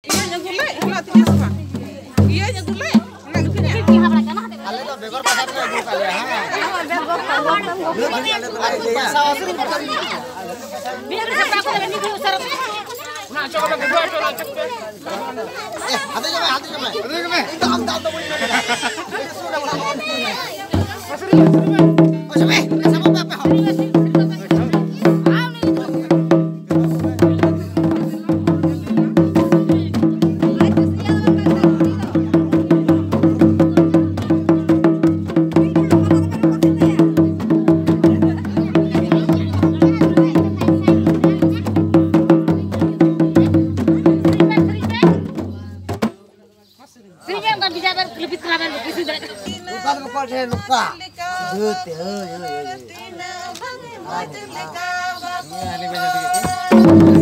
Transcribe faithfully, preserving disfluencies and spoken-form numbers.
ᱤᱭᱟᱹᱧ ᱟᱹᱜᱩ ᱞᱮᱫ, ᱚᱱᱟ ᱛᱮᱜᱮ ᱥᱮ ᱵᱟᱝ? ᱤᱭᱟᱹᱧ ᱟᱹᱜᱩ ᱞᱮᱫ, ᱚᱱᱟ ᱜᱮ ᱛᱤᱱᱟᱹᱜ? ᱟᱞᱮ ᱫᱚ ᱵᱮᱜᱚᱨ ᱯᱟᱴᱟ ᱛᱮᱞᱮ ᱟᱹᱜᱩ ᱠᱟᱜ ᱞᱮᱭᱟ, ᱦᱮᱸ᱾ ᱟᱞᱮ ᱫᱚ ᱯᱚᱭᱥᱟ ᱟᱹᱥᱤ ᱨᱩᱯᱤᱭᱟ ᱛᱮ ᱟᱹᱜᱩ ᱠᱟᱜ ᱞᱮᱭᱟ᱾ ᱚᱱᱟ ᱚᱪᱚᱜ ᱠᱟᱛᱮ ᱜᱩᱰᱩ ᱚᱪᱚᱜ ᱞᱮ ᱚᱪᱚᱜ ᱯᱮ᱾ ᱮ, ᱦᱟᱛᱮ ᱡᱚᱢᱟᱭ, ᱦᱟᱛᱮ ᱡᱚᱢᱟᱭ᱾ ᱦᱟᱛᱮ ᱡᱚᱢᱟᱭ᱾ ᱤᱧ ᱫᱚ ᱟᱢ ᱫᱚ, ᱟᱢ ᱫᱚ ᱵᱟᱹᱧ ᱢᱮᱱ ᱠᱟᱫᱟ᱾ ᱚᱪᱚᱜ ᱢᱮ, ᱥᱟᱵᱚᱜ ᱯᱮ ᱟᱯᱮ ᱦᱚᱸ᱾ ᱱᱚᱝᱠᱟ ᱫᱚ ᱵᱟᱠᱚ ᱟᱴᱷᱮ, ᱱᱚᱝᱠᱟ᱾ ᱫᱷᱟᱹᱨ ᱛᱮ, ᱦᱳᱭ, ᱦᱳᱭ, ᱦᱳᱭ, ᱦᱳᱭ᱾ ᱦᱟᱱᱮ ᱵᱮᱱ ᱧᱮᱞ ᱴᱷᱤᱠ ᱠᱮᱫ ᱠᱚᱣᱟ?